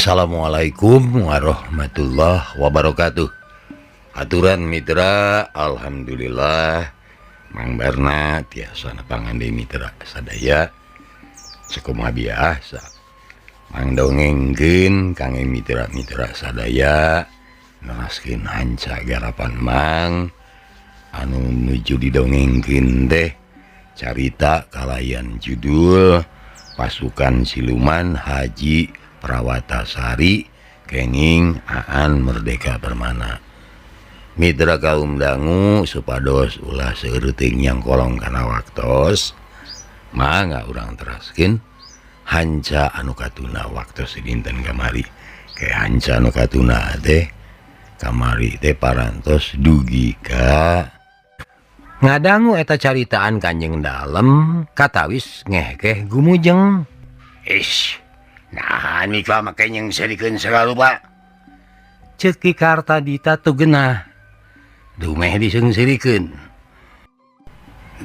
Assalamualaikum warahmatullahi wabarakatuh. Aturan mitra, alhamdulillah Mang Barna tiasa nepangan deui mitra sadaya sakumaha biasa. Mang dongengkeun kangge mitra-mitra sadaya neraskeun hanca garapan Mang anu nuju didongengkeun teh carita kalayan judul Pasukan Siluman Haji Prawatasari kenging Aan Merdeka Permana. Mitra kaum dangu supados ulah seueuting yang kolong kana waktos, mangga urang teraskeun hanca anu katuna waktos dinten kamari. Ke hanca anu katuna teh kamari teh parantos dugi ka ngadangu eta caritaan Kanjeng Dalem katawis ngehkeh gumujeng. Ish. Nah, nikah make nyengserikeun sagarupa. Ceuk Ki Kartadita teu genah. Dumeh diseungseurikeun.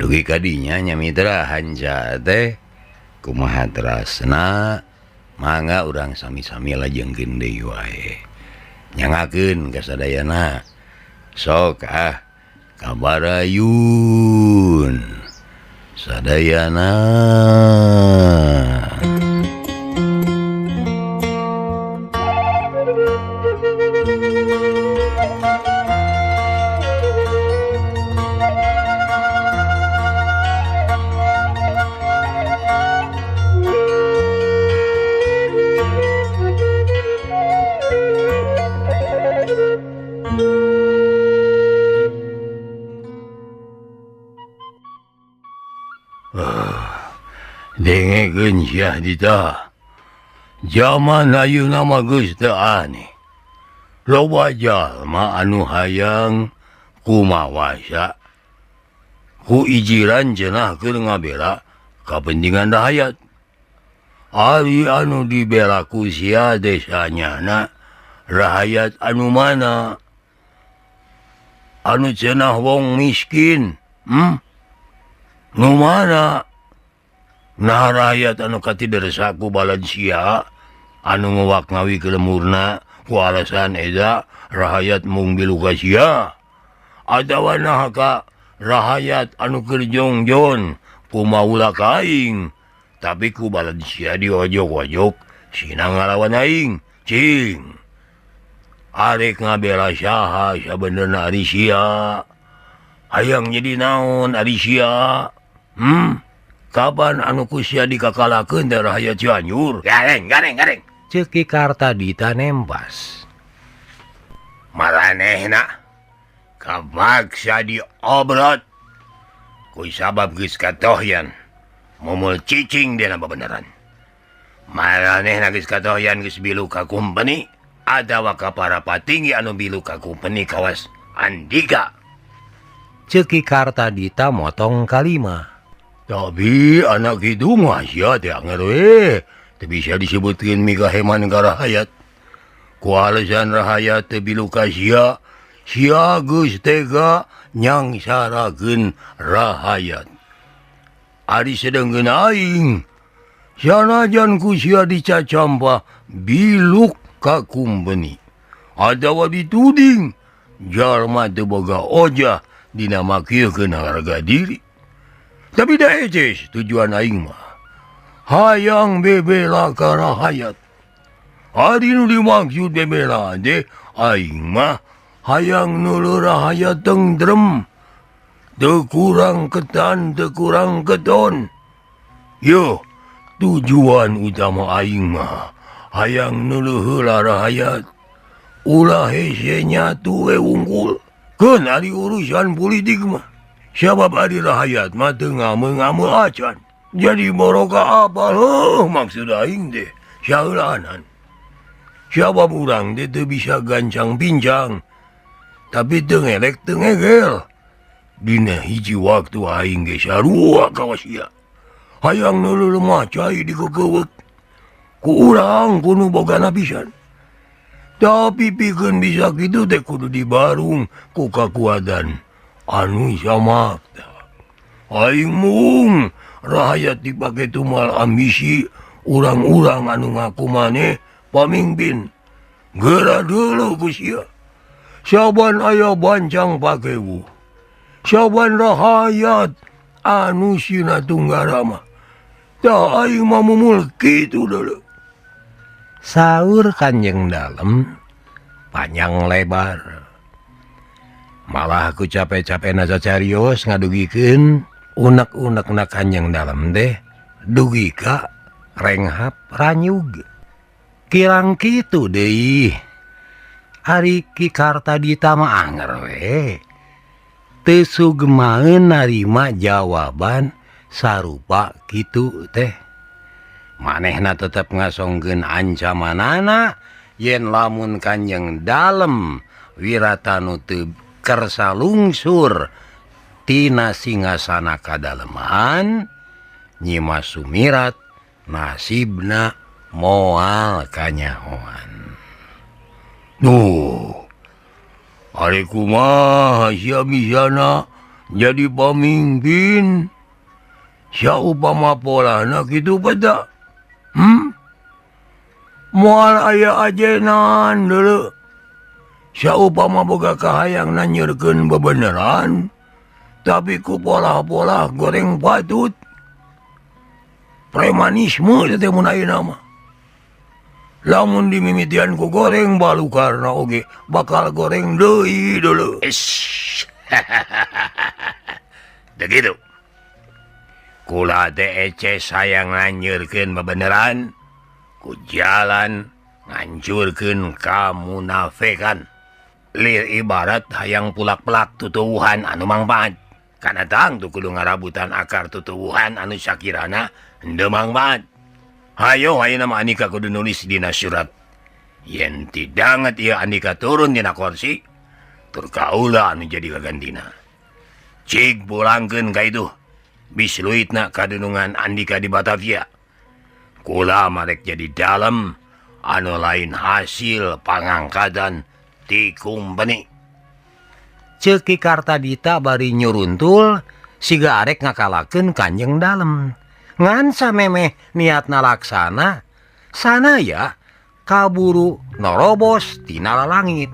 Dugi ka dinya nya mitra hanca teh kumaha terasna mangga urang sami-sami lajengkeun deui wae. Nyangakeun ka sadayana. Sok ah kabarayun sadayana. Dengekeun sia dita. Jaman ayeuna mah geus teu aneh. Loba jalma anu hayang kumawasa ku ijiran cenah keur ngabela kapentingan rahayat. Ari anu dibela ku sia desanyana rahayat anu mana? Anu cenah wong miskin, Nu mana? Nah rakyat anu katideresa ku balansia anu ngewak ngawi ke lemurna ku alasan eda rahayat mung bilu ka sia atawa nah ka rahayat anu keur jongjon ku maula ka aing tapi ku balansia diojok-ojok sina ngalawan aing cing arek ngabela saha sabenerna ari sia hayang jadi naon ari sia Kapan anu kusia dikakalakeun teh rahayat Cianjur? Gareng, gareng, gareng. Ceuk Ki Kartadita nempas. Maranehna kapaksa diobrot. Ku sabab geus katohyan mumul cicing dina bebeneran. Maranehna geus katohyan geus bilu ka kumpeni atawa ka para patinggi anu bilu ka kumpeni kawas Andika. Ceuk Ki Kartadita motong kalima. Tapi anak itu mah sia teh anger we. Teu bisa disebutkeun mikaheman ka rahayat. Ku alasan rahayat teu bilu ka sia, sia geus tega nyangsarakeun rahayat. Ari sedengkeun aing, sanajan ku sia dicacampah biluk ka kumpeni. Atawa dituding jalma teu boga ojah dina makiekeun harga diri. Tapi da eces tujuan aing mah hayang bebela ka rahayat. Ari nu dimaksud bebela teh aing mah hayang nulur rahayat tengrem, teu kurang ketan teu kurang keton. Yo tujuan utama aing mah hayang nulur heula rahayat. Ulah hese nyatu we wungkul. Keun ari urusan politik mah. Sabab ari rahayat mah teu ngame-ngame acan. Jadi boroka apa heuh maksud aing teh saheulaanan. Sabab urang teh teu bisa gancang pincang. Tapi teu ngelek teu ngegel. Dina hiji waktu aing ge sarua kawas sia. Hayang neuleuh lemah cai dikekeuweuk. Ku urang kudu bogana pisan. Tapi pikeun bisa kitu teh kudu dibarung ku kakuatan anu samakta. Aing mung rahayat dipake tumal ambisi urang-urang anu ngaku maneh Pamimpin geura dulu ku sia. Saban aya bancang pakewu. Saban rahayat anu sina tunggarama. Tah aing mah mumul kitu dulu. Saur Kanjeng Dalem panjang lebar. Malah aku capek-capek nasa carios ngadugikeun unek-unekna Kanjeng Dalem teh dugi ka renghap ranyug. Kirang kitu deui. Ari Ki Kartadita mah anger we. Teu sugemaeun narima jawaban sarupa kitu teh. Manehna tetep ngasongkeun ancamanana yen lamun Kanjeng Dalem Wiratanu teu kersa lungsur tina singasana kadaleman, Nyimas Sumirat nasibna moal kanyahoan. Duh, ari kumaha sia bisana jadi pamimpin? Sia upama polana kitu peta. Moal aya ajenan deuleu. Sia upama boga kahayang nanyeurkeun bebeneran, tapi ku pola-pola goreng patut. Premanisme teh mun ayeuna mah. Lamun dimimitian ku goreng balukarna oge bakal goreng deui deuleu. Begitu. Kula teh ece sayang nganyeurkeun bebeneran ku jalan ngancurkeun kamunafekan. Lir ibarat hayang pulak-pelak tutuwuhan anu mangpaat. Kana tangtu kudu ngarabutan akar tutuwuhan anu sakirana henteu mangpaat. Hayo ayeuna mah Andika kudu nulis dina surat. Yen tidanget ieu Andika turun dina kursi, tur kaula anu jadi kagantina. Cik pulangkeun ka itu. Bisluitna kadunungan Andika di Batavia. Kula marek jadi dalem anu lain hasil pangangkatan ti kumpeni. Ceuk Ki Kartadita bari nyuruntul siga arek ngakalakeun Kanjeng Dalem. Ngan samemeh niatna laksana, sanaya kaburu norobos tina lalangit.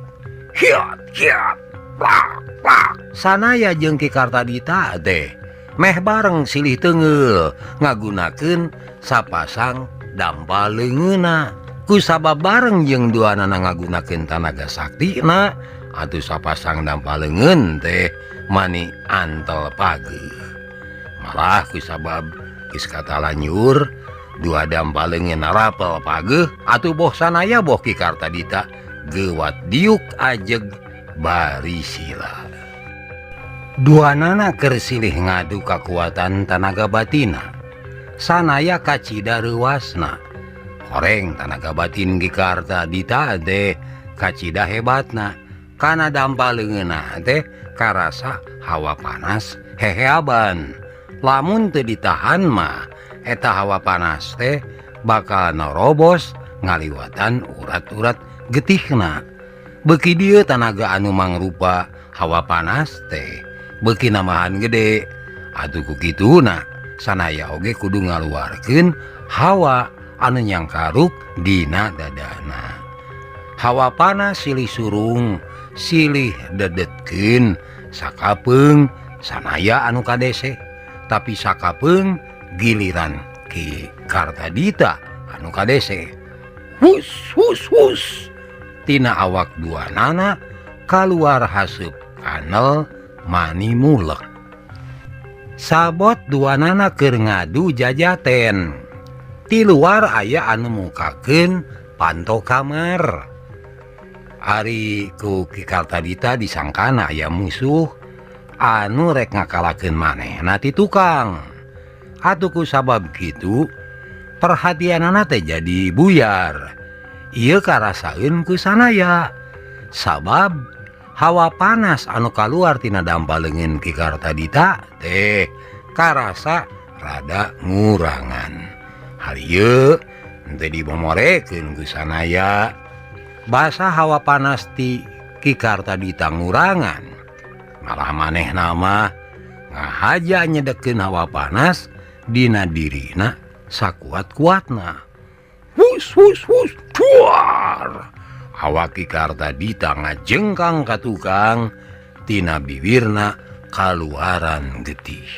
Hiat hiat plak plak. Sanaya jeung Ki Kartadita teh meh bareng silih teunggeul ngagunakeun sapasang dampa leungeunna. Ku sabab bareng jeung duanana ngagunakeun tanaga saktina, atuh sapasang dampa leungeun teh mani antel pageuh. Malah ku sabab geus katalanyur dua dampa leungeun rapel pageuh, atuh boh sanaya boh Ki Kartadita geuwat diuk ajeg bari sila. Duanana keur silih ngadu kakuatan tanaga batina. Sanaya kacida reuasna. Horeng tanaga batin Ki Kartadita teh kacida hebatna. Kana dampa leungeunna teh karasa hawa panas heheaban. Lamun teu ditahan mah eta hawa panas teh bakal norobos ngaliwatan urat-urat getihna. Beuki dieu tanaga anu mangrupa hawa panas teh beuki namahan gede. Atuh ku kituna sanaya oge kudu ngaluarkeun hawa anu nyangkaruk dina dadana. Hawa panas silih surung, silih dedetkeun sakapeung sanaya anu kadese. Tapi sakapeung giliran Ki Kartadita anu kadese. Hus hus hus. Tina awak duanana kaluar haseup kanel mani mulek. Sabot duanana keur ngadu jajaten. Ti luar aya anu mukakeun panto kamar. Ari ku Ki Kartadita disangkana aya musuh anu rek ngakalakeun manehna ti tukang. Atuh ku sabab kitu perhatianana teh jadi buyar. Ieu karasaeun ku sanaya. Sabab hawa panas anu kaluar tina dampa leungeun Ki Kartadita teh karasa rada ngurangan. Hal ieu henteu dibomorekeun ku sanaya. Basa hawa panas ti Ki Kartadita ngurangan. Malah manehna mah ngahaja nyedekeun hawa panas dina dirina sakuat-kuatna. Hus hus hus. Duar awak Ki Kartadita ngajengkang ka tukang tina bibirna kaluaran getih.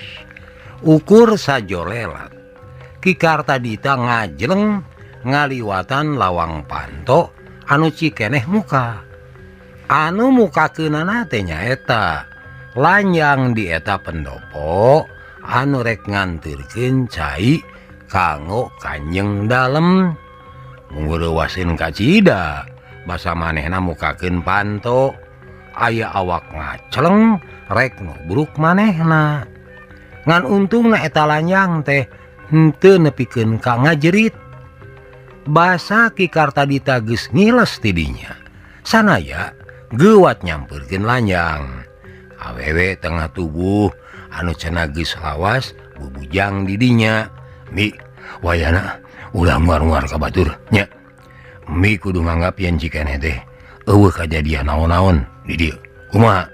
Ukur sajolelat Ki Kartadita ngajleng ngaliwatan lawang panto anu cikeneh muka. Anu mukakeunana teh nyaeta lanjang di eta pendopo anu rek nganterkeun cai kanggo Kanjeng Dalem. Ngureuwaseun kacida basa manehna mukakeun panto aya awak ngacleng rek nubruk manehna. Ngan untungna eta lanjang teh henteu nepikeun ka ngajerit. Basa Ki Kartadita geus ngiles tidinya. Sanaya geuwat nyampeurkeun lanjang. Awewe tengah tubuh anu cenah geus lawas bubujang didinya. Mi wayana ulah nguar-nguar ka batur nya. Mi kudu nganggap yen cikeneh teh eueuh kajadian naon-naon di dieu. Kumaha?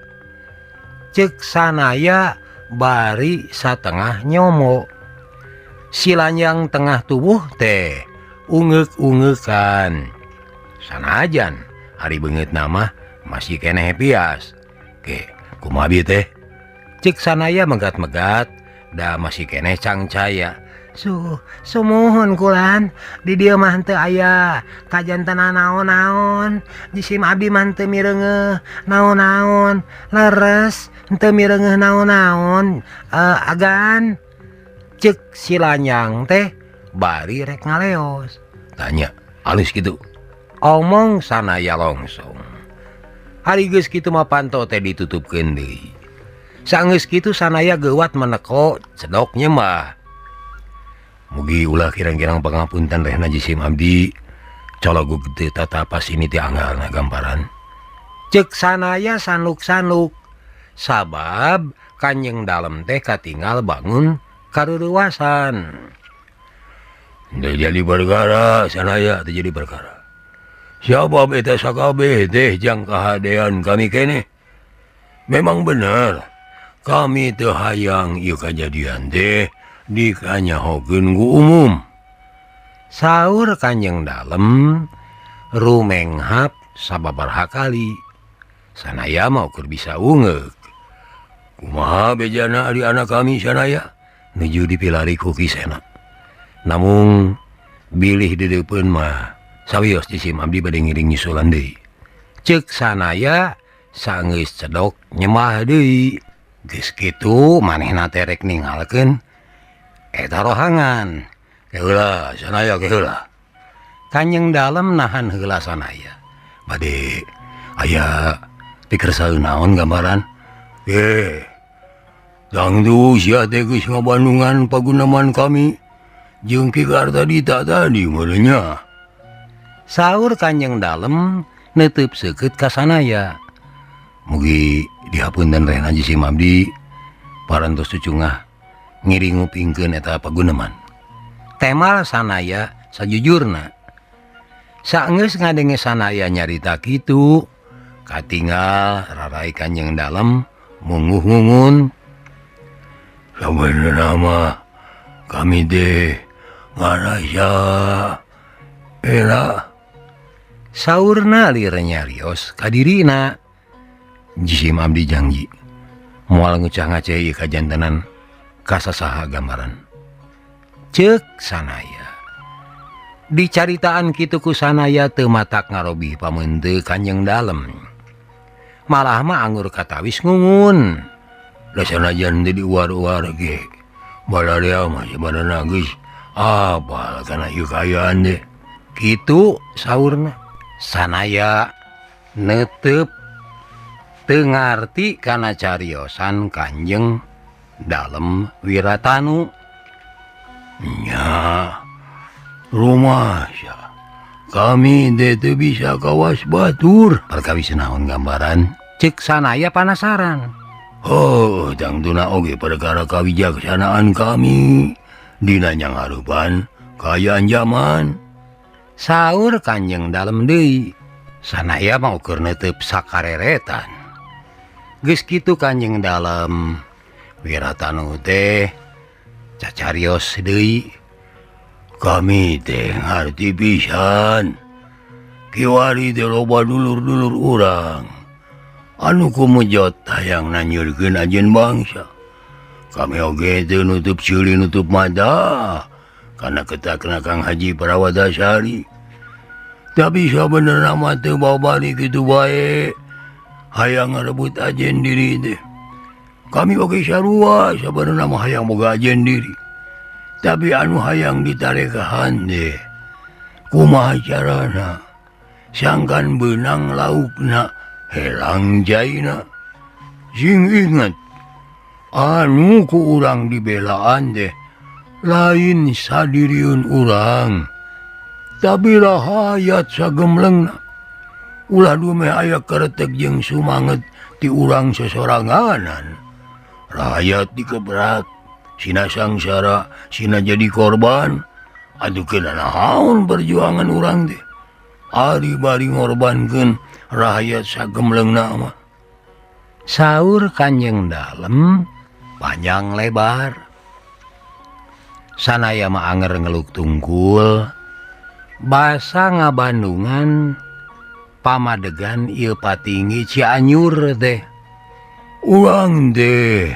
Ceuk Sanaya bari satengah nyomo. Si lanjang tengah tubuh teh ungeuk-ungeukan. Sanajan ari beungeut mah masih keneh pias. Ke, kumaha bieu teh? Ceuk Sanaya megat-megat da masih keneh cangcaya. Suh, sumuhun kulan di dieu mah henteu aya kajantenan naon-naon. Jisim abdi mah henteu mireungeuh naon-naon. Leres henteu mireungeuh naon-naon. Agan ceuk si lanjang teh bari rek ngaleos. Tanya, alus kitu. Omong Sanaya longsong. Ari geus kitu mah panto teh ditutupkeun deui. Sanggeus kitu Sanaya geuwat meneko cedok nyembah. Mugi ulah kirang-kirang pangapunten rehna jisim abdi. Cologug teu tatapas ini teh anggalna gamparan. Ceuk Sanaya sanuk-sanuk. Sabab Kanjeng Dalem teh katinggal bangun kareurewasan. Teu jadi perkara Sanaya, teu jadi perkara. Sabab eta sakabeh teh jang kahadean kami keneh. Memang bener kami teu hayang ieu kajadian teh dikanyahokeun ku umum. Saur Kanjeng Dalem rumenghap sababaraha kali. Sanaya mah ukur bisa ungeuk. Kumaha bejana ari anak kami Sanaya nuju dipilari ku Ki Sena. Namung bilih deudeupeun mah sawios jisim abdi bade ngiring nyusulan deui. Ceuk Sanaya sanggeus cedok nyembah deui. Geus kitu manehna teh rek ninggalkeun eta rohangan. Keheula Sanaya keheula. Kanjeng Dalem nahan heula Sanaya. Bade aya pikersaeun naon gambaran? Dangdu sia teh geus ngabandungan paguneman kami jeung Ki Kartadita tadi meureun nya. Saur Kanjeng Dalem neuteub seukeut ka Sanaya. Mugi dihapunten rehna jisim abdi parantos cucungah ngiring ngupingkeun eta paguneman. Temal Sanaya sajujurna. Saenggeus ngadenge Sanaya nyarita kitu, katinggal rarai Kanjeng Dalem munguh-ngungun. Sabenerna mah kami teh ngarasa era. Saurna lir nyarios ka dirina. Jisim abdi janji moal ngucah ngaceh ieu kajantenan kasasaha gambaran. Ceuk Sanaya. Dicaritaan kitu ku Sanaya teu matak ngarobih pameunteuk Kanjeng Dalem. Malah mah anggur katawis ngungun. Da sanajan teu diuar-uar ge. Balarea mah sabanana geus apal kana ieu kaayaan teh. Kitu saurna. Sanaya neuteub teu ngarti kana cariosan Kanjeng Dalem Wiratanu. Nya rumasa kami teh teu bisa kawas batur. Perkawis naon gambaran? Ceuk Sanaya panasaran. Oh, tangtuna oge perkara kawijaksanaan kami dina nyanghareupan kaayaan zaman. Saur Kanjeng Dalem deui. Sanaya mah ukur neuteub sakareretan. Geus kitu Kanjeng Dalem Wiratanu teh cacarios deui. Kami teh ngarti pisan. Kiwari teh loba dulur-dulur urang anu kumejot hayang nanyurkeun ajen bangsa. Kami oge teu nutup ceuli nutup mata kana ketakna Kang Haji Prawatasari. Tapi sabenerna mah teu babari kitu bae hayang ngarebut ajen diri teh. Kami oge sarua sabenerna mah hayang boga ajen diri. Tapi anu hayang ditarekahan teh kumaha carana? Sangkan benang laukna helang jaina. Sing inget anu ku urang dibelaan deh lain sadiriun urang tapi rahayat sagemlengna. Ulah dumeh aya keretek jeung sumanget ti urang sesoranganan. Rahayat dikebrak sina sangsara sina jadi korban. Aduh kena naon perjuangan urang teh. Ari bari ngorbankeun rahayat sagemlengna mah. Saur Kanjeng Dalem panjang lebar. Sanaya mah anger ngeluk tungkul. Basa ngabandungan pamadegan ieu patinggi Cianjur teh. Urang teh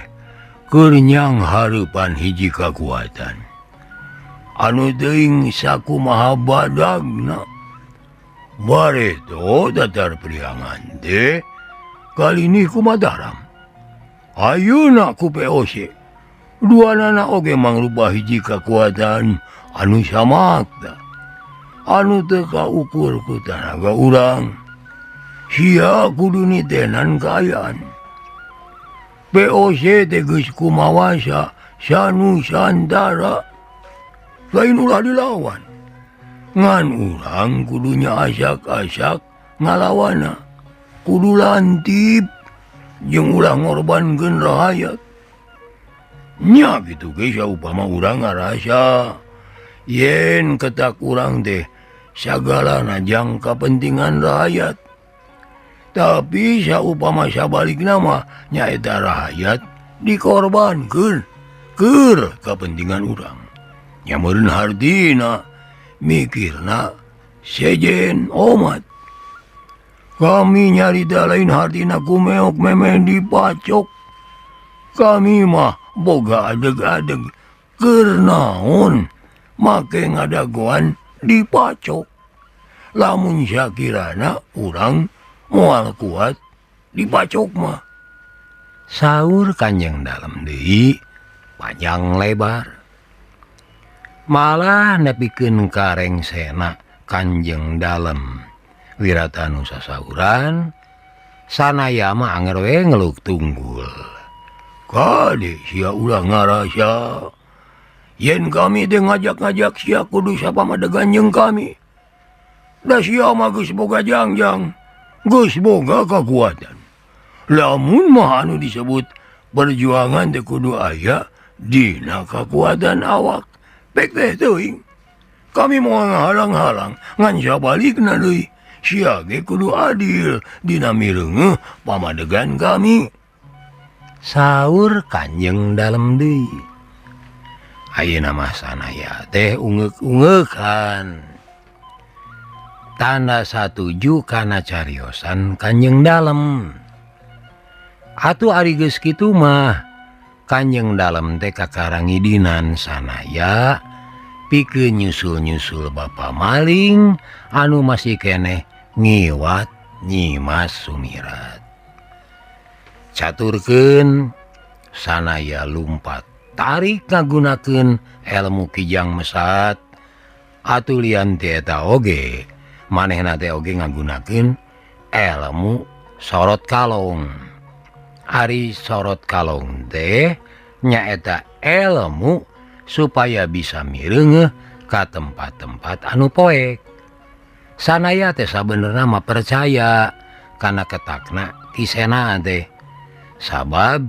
keur nyang hareupan hiji kakuatan. Anu teuing sakumaha badagna. Bareto datar priangan teh kali ini ku Mataram. Ayeuna ku POC. Duanana oge mangrupa hiji kakuatan anu samakta. Anu teu kaukur ku tanaga urang. Sia kudu nitenan kaayaan. POC teh geus kumawasa sanusantara. Lain ulah dilawan. Ngan urang kudunya asak-asak ngalawana. Kudu lantip jeung ulah ngorbankeun rahayat. Nya kitu ge saupama urang ngarasa yen ketak urang teh sagalana jang kapentingan rahayat. Tapi saupama sabalikna mah nyaeta rahayat dikorbankeun keur kapentingan urang. Nya meureun hartina mikirna sejen omat. Kami nyarita lain hartina kumeok memeh dipacok. Kami mah boga adeg-adeg keur naon make ngadagoan dipacok. Lamun sakirana urang moal kuat dipacok mah. Saur Kanjeng Dalem deui panjang lebar. Malah nepikeun ka rengsena Kanjeng Dalem. Wiratanu sasauran sanaya mah anger we ngeluk tunggul. Kade sia ulah ngarasa yen kami teh ngajak-ngajak sia kudu sapamadegan jeung kami. Da sia mah geus boga jangjang, geus boga kakuatan. Lamun mah anu disebut perjuangan teh kudu aya dina kakuatan awak. Pek teh teuing. Kami moal ngahalang-halang ngan sabalikna deui. Sia ge kudu adil dina mireungeuh pamadegan kami. Saur Kanjeng Dalem deui. Ayeuna mah sanaya teh ungeuk-ungeukan. Tanda satuju kana cariosan Kanjeng Dalem. Atuh ari geus kitu mah Kanjeng Dalem teh kakarangidinan sanaya pikeun nyusul-nyusul Bapa Maling anu masih keneh ngiwat Nyimas Sumirat. Caturkeun sanaya lumpat tarik ngagunakeun elmu Kijang Mesat. Atuh lian ti eta oge manehna teh oge ngagunakeun elmu sorot kalong. Ari sorot kalong teh nyaeta elmu supaya bisa mireungeuh ka tempat-tempat anu poek. Sanaya teh sabenerna mah percaya kana ketakna Kisena teh. Sabab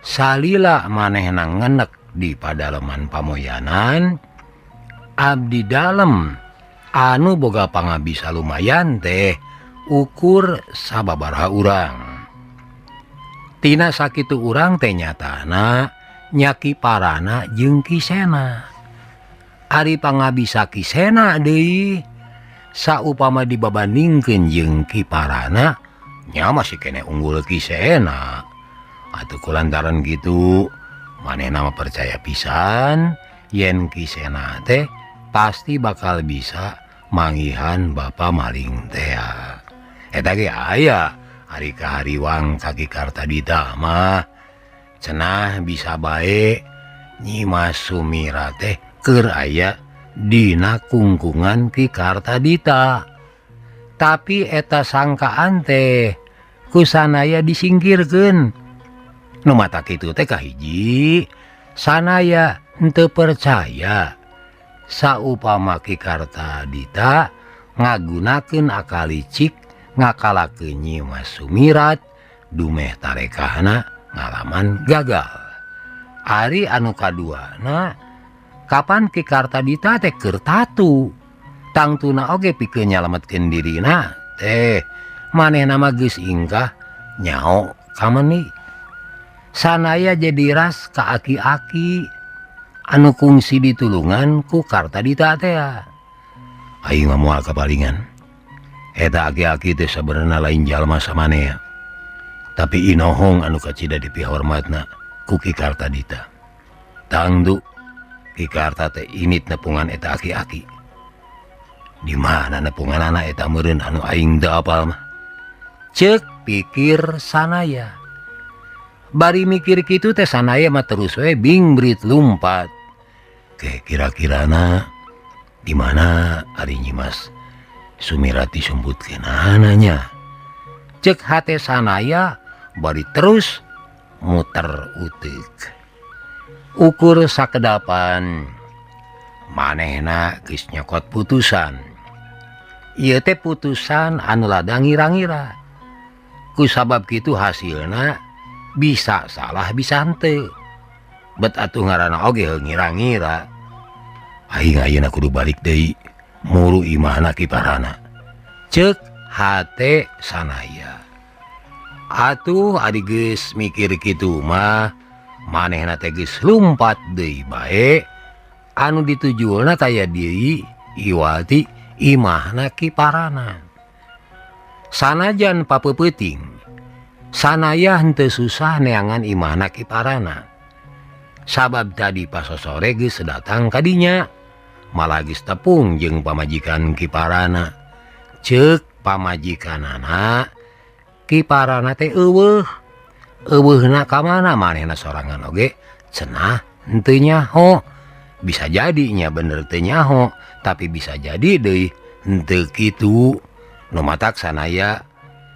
salila manehna ngenek di padaleman Pamoyanan, abdi dalem anu boga pangabisa lumayan teh ukur sababaraha urang. Tina sakitu urang teh nyatana nyaki parana jeung Kisena. Ari pangabisa Kisena deui Saupama dibabandingkeun jeung Ki Parana nya masih keneh unggul Ki Sena. Atuh kulantaran gitu manehna mah percaya pisan yen Ki Sena teh pasti bakal bisa manggihan bapa maling tea. Eta ge aya ari kahariwang ka Ki Kartadita mah cenah bisa bae Nyimas Sumira teh keur aya dina kungkungan Ki Kartadita. Tapi eta sangkaan teh ku Sanaya disingkirkeun. Nu mata kitu teh kahiji Sanaya henteu percaya saupama Ki Kartadita ngagunakeun akal licik ngakalakeun Nyimas Sumirat dumeh tarekahna ngalaman gagal. Ari anu kaduana kapan Ki Kartadita teh keur tatu tangtuna oge pikeun nyalametkeun dirina teh manehna mah geus ingkah nyao kameni. Sanaya jadi ras ka aki-aki anu kungsi ditulungan ku Kartadita teh. Aing mah moal kapalingan. Eta aki-aki teh sabenerna lain jalma samanea. Tapi inohong anu kacida dipihormatna ku Ki Kartadita. Tangtu Ki Karta teh init nepungan eta aki-aki. Di mana nepunganana eta meureun anu aing teu apal mah. Ceuk pikir Sanaya. Bari mikir kitu teh Sanaya mah terus we bingbrit lumpat. Ke kira-kirana di mana ari Nyimas Sumirat disumputkeunana nya. Ceuk hate Sanaya bari terus muter uteuk. Ukur sakedapan manehna geus nyokot putusan. Ieu teh putusan anu lada ngira-ngira. Ku sabab kitu hasilna bisa salah bisa henteu. Bet atuh ngaranna oge heuh ngira-ngira. Aing ayeuna kudu balik deui muru imahna Ki Parana. Ceuk hate Sanaya. Atuh ari geus mikir kitu mah manehna teh geus lumpat deui bae anu ditujulna taya deui iwati imahna Ki Parana. Sanajan papeupeting Sanaya henteu susah neangan imahna Ki Parana. Sabab tadi pasosore geus datang ka dinya, malah geus tepung jeung pamajikan Ki Parana. Ceuk pamajikanana Ki Parana teh eueuh. Eueuhna ka mana manehna sorangan oge cenah henteu nyaho. Bisa jadi nya bener teu nyaho, tapi bisa jadi deui henteu kitu. Nu matak Sanaya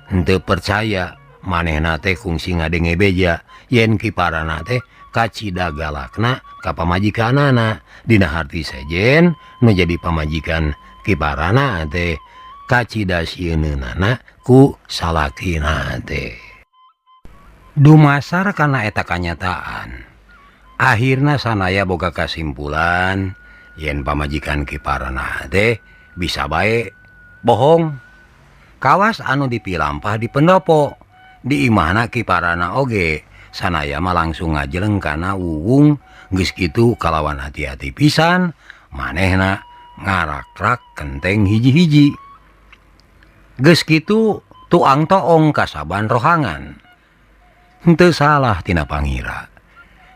henteu percaya manehna teh kungsi ngadenge beja yen Ki Parana teh kacida galakna ka pamajikanana. Dina harti sejen nu jadi pamajikan Ki Parana teh kacida sieunana ku salakina teh. Dumasar kana eta kanyataan akhirna Sanaya boga kasimpulan yen pamajikan Ki Parana teh bisa bae bohong. Kawas anu dipilampah di pendopo di imahna Ki Parana oge Sanaya mah langsung ngajeleng kana wuwung geus kitu kalawan hati-hati pisan manehna ngarakrak kenteng hiji-hiji. Geus kitu tuang toong kasaban rohangan. Henteu salah tina pangira.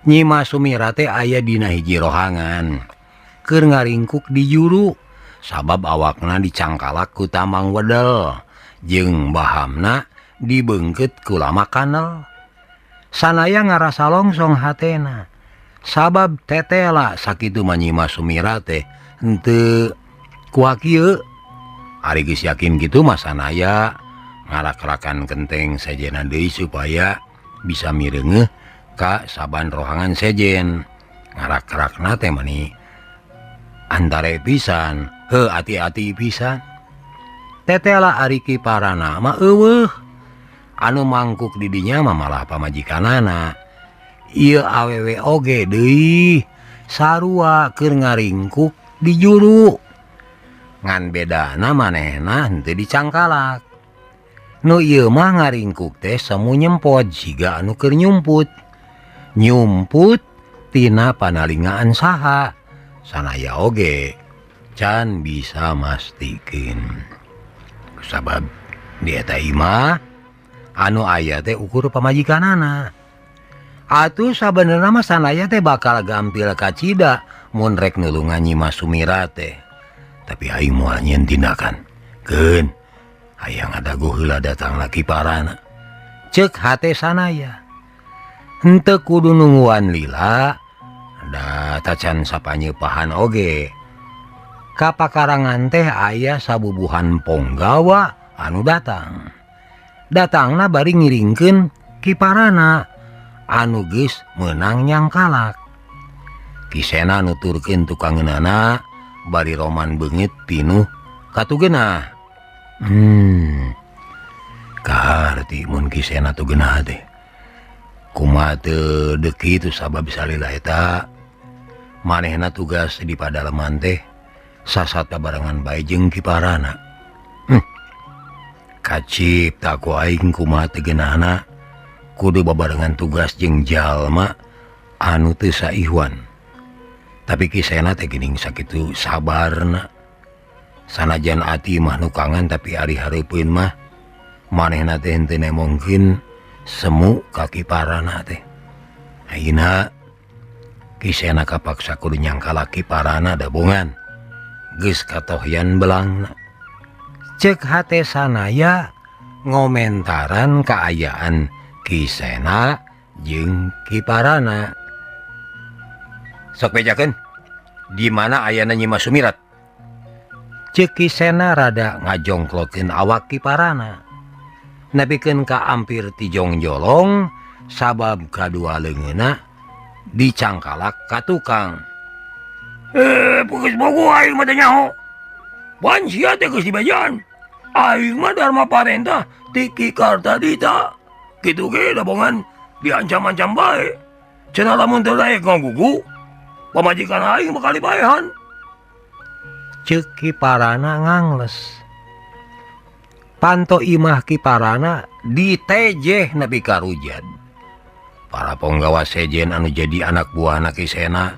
Nyimas Sumira teh aya dina hiji rohangan keur ngaringkuk di juru sabab awakna dicangkalak ku tamang wedel jeung bahamna dibeungkeut ku lama kanel. Sanaya ngarasa longsong hatena sabab tetela sakitu mah Nyimas Sumira teh henteu kuak ieu. Ari geus yakin kitu mah Sanaya ngarak-rakan kenteng sejenan deui supaya bisa mireungeuh ka saban rohangan sejen. Ngarak-rakna teh mani antare pisan, heuh ati-ati pisan. Tetela ari Ki Parana mah eueuh. Anu mangkuk di dinya mah malah pamajikanana. Ieu awewe oge deui sarua keur ngaringkuk di juru. Ngan bedana manehna henteu dicangkalak. Nu ieu mah ngaringkuk teh semu nyempot siga anu keur nyumput. Nyumput tina panalingaan saha. Sanaya oge Can bisa mastikeun sabab di eta imah anu aya teh ukur pamajikanana. Atuh sabenerna mah Sanaya teh bakal gampil kacida mun rek nulungan Nyi Mas Sumira teh. Tapi aing moal nyieun tindakan. Keun hayang adago heula datang laki parana. Ceuk hate Sanaya. Henteu kudu nungguan lila da tacan sapanyepahan oge. Ka pakarangan teh aya sabubuhan ponggawa anu datang. Datangna bari ngiringkeun kiparana anu geus meunang nyangkalak. Kisena nuturkeun tukangeunana bari roman beungit pinuh katugeunah. Kaharti mun Kisena tugeunah teh. Kumaha teu deuki tu sabab salila eta manehna tugas di padaleman teh sasat barengan bae jeung kiparana. Kacipta ku aing kumaha teu geunahna kudu babarengan tugas jeung jalma anu teu saihwan. Tapi Kisena teh geuning sakitu sabarna. Sanajan ati mah nu kangen tapi ari hareupeun mah manehna teh henteu nemongkeun semu ka kiparana teh. Ayeuna Kisena kapaksa kudu nyangkalak kiparana dabongan. Geus katohyan belangna. Ceuk hate Sanaya ngomentaran kaayaan Kisena jeung kiparana. Sok bejakeun di mana ayana Nyi Mas Sumirat? Ceuk Kisena rada ngajongklokeun awak kiparana. Nepikeun ka ampir tijong-jolong sabab kadua leungeunna dicangkalak ka tukang. Geus bogo aing mah teh nyaho. Pan sia teh geus dibejaan. Aing mah dharma parentah ti Ki Kartadita. Kitu ge dabongan diancam-ancam bae. Cenah lamun teu daek ngagugu, pamajikan aing bakal dibaehan. Ceuk kiparana ngangles. Panto imah kiparana ditejeh nepi ka rujad. Para ponggawa sejen anu jadi anak buahna Kisena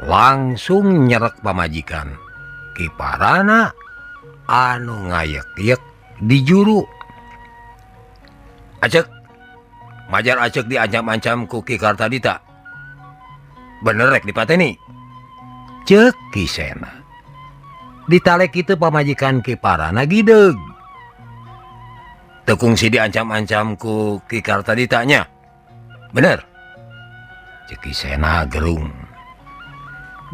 langsung nyerek pamajikan kiparana anu ngayek-yek di juru. Acek majar acek diancam-ancam ku Ki Kartadita. Bener rek dipateni. Ceuk Kisena. Ditalek kitu pamajikan kiparana gideug. Teu kungsi diancam-ancam ku Ki Kartadita nya. Bener. Ceuk Kisena gerung.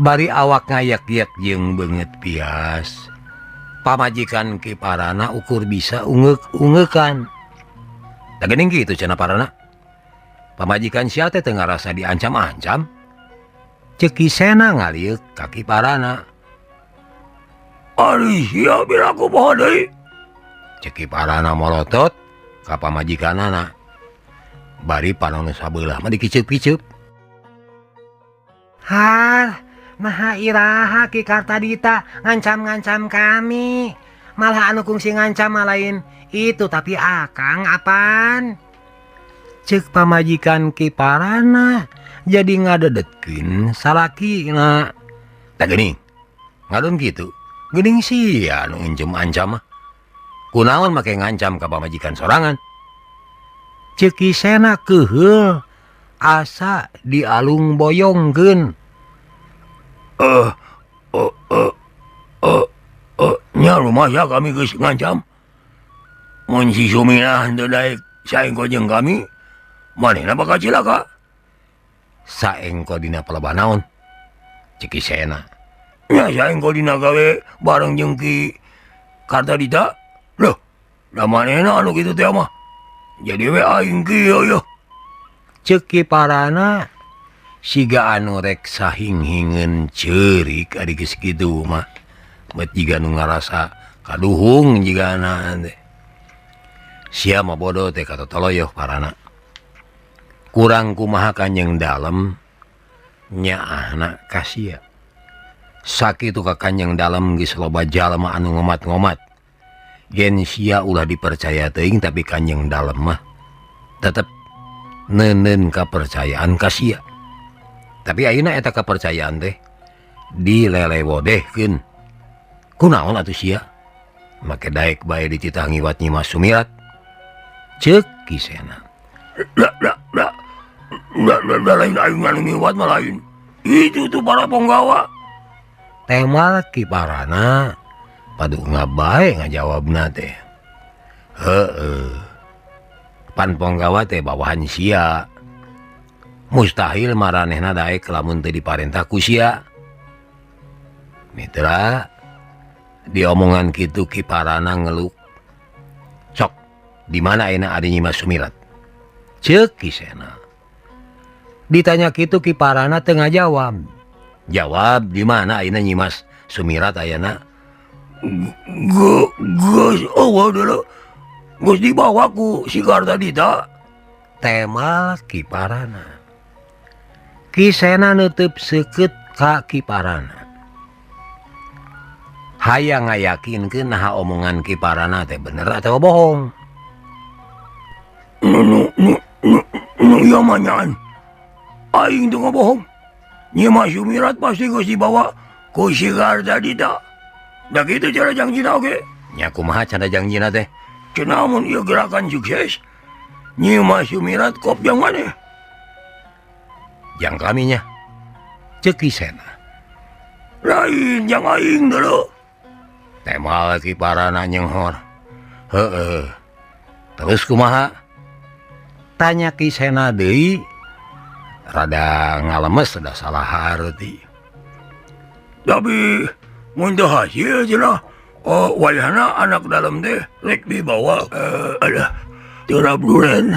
Bari awak ngayak-yak jeung beungeut pias. Pamajikan kiparana ukur bisa ungeuk-ungeukan. Da geuning kitu cenah parana. Pamajikan sia teh teu ngarasa diancam-ancam. Ceuk Kisena ngalieuk ka kiparana. Ari sia biraku poho deui. Ceuk kiparana molotot ka pamajikanana. Bari panon sabelah mah dikiceup-kiceup. Har, naha iraha Ki Kartadita ngancam-ngancam kami. Malah anu kungsi ngancam mah lain itu tapi akang apaan? Ceuk pamajikan kiparana jadi ngadedetkeun salakina. Tah geuning, ngadon kitu. Geuning sia anu ngancam-ancam mah. Kunaon make ngancam ka pamajikan sorangan? Ceuk Kisena keuheul asa dialung boyongkeun. Nya rumah kami geus ngancam. Mun si Suminah teu daek saengko jeung kami, manehna bakal cilaka. Saengko dina palebah naon? Ceuk Kisena. Nya saengko dina gawe bareng jeung Ki Kartadita. Loh, da manehna anu kitu teh mah. Jadi we aing kieu yeuh. Ceuk kiparana siga anu rek sahing-hingeun ceurik ari geus kitu mah. Bet jiga nu ngarasa kaduhung jigana teh. Sia mah bodoh teh katotoloyoh parana. Kurang kumaha Kanjeng Dalem nyaahna ka sia. Sakitu ka Kanjeng Dalem geus loba jalma anu ngomat-ngomat. Gen sia ulah dipercaya teuing tapi Kanjeng Dalem mah tetep neuneun kapercayaan ka sia. Tapi ayeuna eta kapercayaan teh dilelewodehkeun. Kunaon atuh sia? Make daek bae dititah ngiwat Nyi Mas Sumirat. Ceuk Ki Sena. Lain aing anu ngiwat mah lain. Itu tuh para penggawa. Temal Ki Parana padu ngabae ngajawabna teh. Heeh. Pan penggawa teh bawahan sia. Mustahil maranehna daek lamun teu diparentah ku sia. Mitra diomongan kitu Ki Parana ngeluk. Sok, di mana ayeuna ari Nyi Mas Sumirat? Ceuk Ki Sena. Ditanya kitu Ki Parana teu ngajawab. Jawab di mana ayeuna Nyi Mas Sumirat ayana? Geus eueuh deuleu. Geus dibawa ku si Kartadita. Temal Ki Parana. Ki Sena neuteub seukeut ka Ki Parana. Hayang ngayakinkeun naha omongan Ki Parana teh bener atau bohong. Nu nu nu nu ieu mah nyaan. Aing teu ngabohong. Nyi Mas Sumirat pasti geus dibawa ku si Kartadita. Da kitu cara jangjina oge. Nya kumaha cara jangjina teh? Cenah mun ieu gerakan sukses, Nyi Mas Sumirat kop jang maneh. Jang kami nya. Ceuk Ki Sena. Lain jang aing deuleu. Temal Ki Parana nyenghor. Heeh. Terus kumaha? Tanya Ki Sena deui. Rada ngalemes da salah harti. Tapi mun teu hasil cenah, oh wayahna anak dalam teh rek dibawa alah terap duren.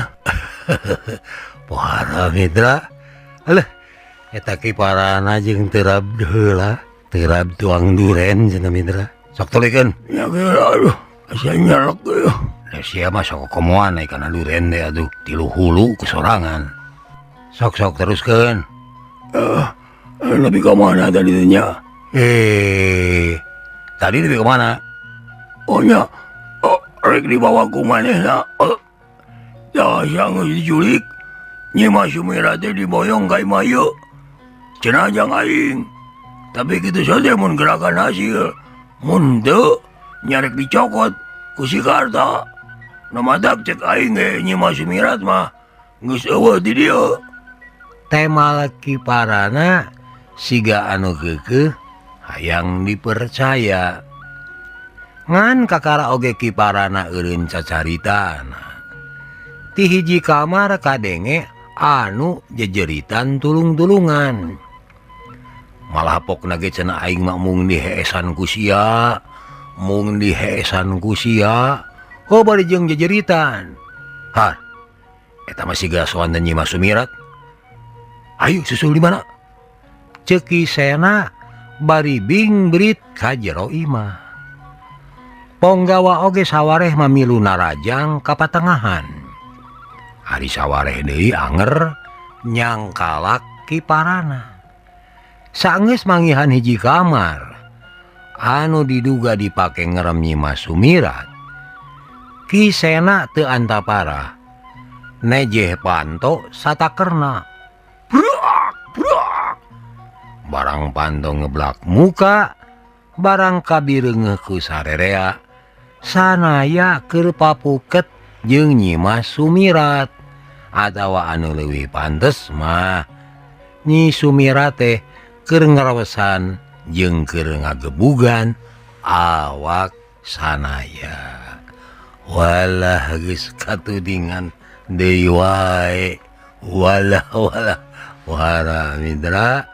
Pohara mitra. Alah eta Ki Parana jeung terap heula, terap tuang duren cenah mitra. Sok tulikeun. Ya aduh, asa nyalek euy. Da sia mah sok komoan naik kana duren teh atuh, tilu hulu kesorangan. Sok-sok teruskeun. Lebih ke mana tadi teh nya? Tadi lebih ke mana? Oh nya, oh, rek dibawa ku manehna. Oh, dah sia geus diculik. Nyi Mas Sumirat teh diboyong ka imah ieu. Cenah jang aing. Tapi kitu saja mun gerakan hasil. Mun teu nyarek dicokot ku si Karta. Nu matak cek aing ge Nyi Mas Sumirat mah geus eueuh di dieu. Temal Ki Parana siga anu keukeuh hayang dipercaya. Ngan kakara oge Ki Parana eureun cacaritana. Ti hiji kamar kadenge anu jejeritan tulung-tulungan. Malah pokna ge cenah aing mah mung diheesan ku sia, mung diheesan ku sia. Oh bari jeung jejeritan. Har, eta mah siga soan Nyi Mas Sumirat. Ayo susul di mana? Ceuk Ki Sena bari bingbrit ka jero imah. Ponggawa oge sawareh mamilu narajang ka patengahan. Ari sawareh deui anger nyangkalak Ki Parana. Saenggeus manggihan hiji kamar anu diduga dipake ngerem Nyi Mas Sumirat. Ki Sena teu antapara. Nejeh panto satakerna. Brak brak. Barang panto ngeblak muka, barang kabireungeuh ku sarerea sanaya keur papuket jeung Nyi Mas Sumirat. Atawa anu leuwih pantes mah Nyi Sumirat teh keur ngarawesan jeung keur ngagebugan awak sanaya. Walah geus katudingan deui wae. Walah walah wara mitra.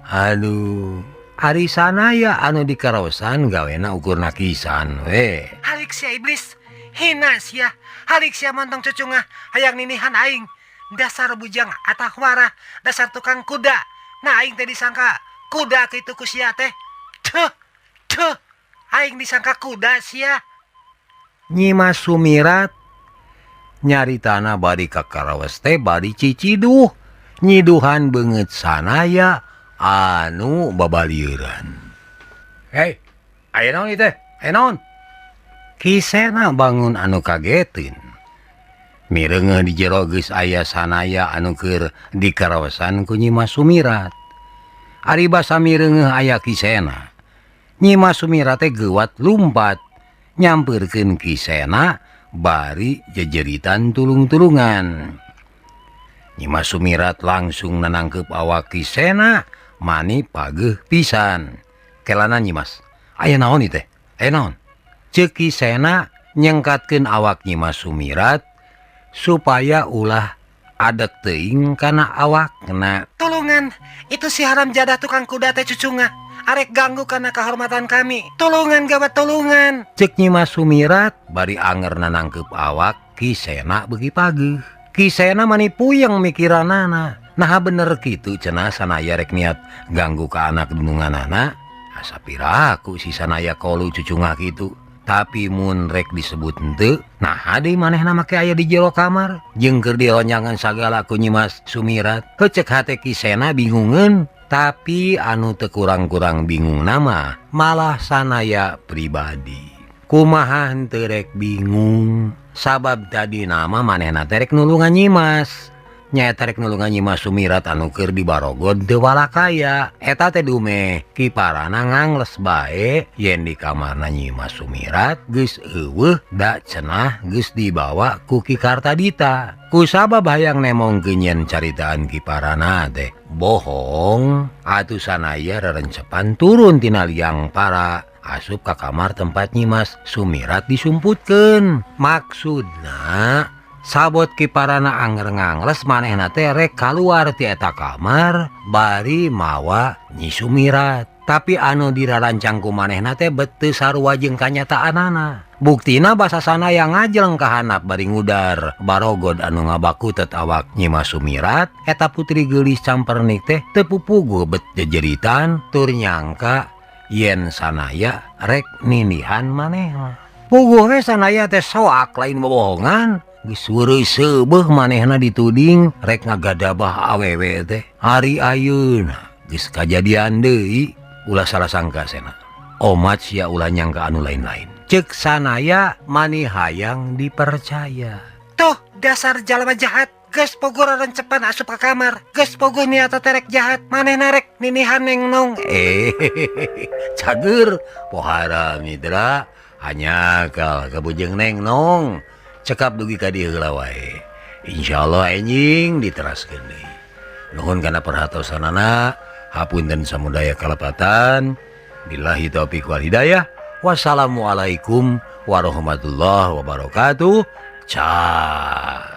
Aduh, ari sanaya anu dikaraosan gawena ukur nakisan we. Halik sia iblis, hina sia. Halik sia montong cucungah hayang ninihan aing. Dasar bujang atahwara, dasar tukang kuda. Nah aing teh disangka kuda kitu ku sia teh. Tuh, tuh, aing disangka kuda sia. Nyi Mas Sumirat nyaritana bari kakaraos teh bari ciciduh. Nyiduhan beungeut sanaya anu babalieuran. Hei, aya naon ieu teh? Aya naon? Ki Sena bangun anu kagetin. Mireungeuh di jero geus aya sanaya anu keur dikaraosan ku Nyi Mas Sumirat. Ari basa mireungeuh aya Ki Sena. Nyimas Sumirat teh geuwat lumpat nyampeurkeun Ki Sena bari jejeritan tulung-tulungan. Nyimas Sumirat langsung nanangkep awak Ki Sena mani pageuh pisan. Kelana Nyimas, aya naon ieu teh? Aya naon? Ceuk Ki Sena nyengkatkeun awak Nyimas Sumirat supaya ulah adek teuing kana awakna. Tulungan, itu si haram jadah tukang kuda teh cucunga. Arek ganggu karena kehormatan kami. Tulungan gawat tulungan. Cek Nyimas Sumirat bari anger nanangkep awak Ki Sena beuki pageuh. Ki Sena mani puyeng mikiranana. Nah bener kitu cenah sanaya rek niat ganggu ka anak dununganana. Asa piraku si sanaya kolu cucunga kitu. Tapi mun rek disebut henteu, nah deui manehna make aya di jero kamar jeung keur dilonjangan sagala ku Nyimas Sumirat. Heuh cek hate Ki Sena bingungeun. Tapi anu teu kurang-kurang bingung nama malah sanaya pribadi. Kumaha henteu rek bingung sabab tadi nama manehna teh rek nulungan Nyimas. Nyaeta rek nulungan Nyimas Sumirat anu keur dibarogod teu walakaya. Eta teh dumeh kiparana ngangles bae yen di kamarna Nyimas Sumirat geus eueuh da cenah geus dibawa ku Ki Kartadita. Kusabab hayang nemongkeun yen caritaan kiparana teh bohong atuh sanaya rerencepan turun tina liang para asup ka kamar tempat Nyimas Sumirat disumputkeun. Maksudna sabot kiparana anger ngangles manehna teh rek kaluar ti eta kamar bari mawa Nyi Sumirat. Tapi anu dirarancang ku manehna teh bet teu sarua jeung kanyataanana. Buktina basa sanaya ngajleng ka handap bari ngudar barogod anu ngabakutet awak Nyimas Sumirat. Eta putri geulis Campernik teh teu pupuguh bet jejeritan tur nyangka yen sanaya rek nindihan manehna. Puguh we sanaya teh soak lain bobohongan. Geus weureuy seubeuh manehna dituding rek ngagadabah awewe teh. Ari ayeuna geus kajadian deui ulah salah sangka Sena. Omat sia ulah nyangka anu lain-lain. Ceuk sanaya mani hayang dipercaya. Tuh dasar jalma jahat. Geus pogo rencepan asup ka kamar. Geus pogo niat terek jahat. Manehna rek ninihan neng nong. Cager pohara mitra hanya kal kabujeng neng nong. Cekap dugi ka dieu heula wae. Insyaallah enjing diteraskeun deui. Nuhun kana perhatosanana. Hapunten samudaya kalepatan. Billahi taufiq wal hidayah. Wassalamualaikum warahmatullahi wabarakatuh. Cah.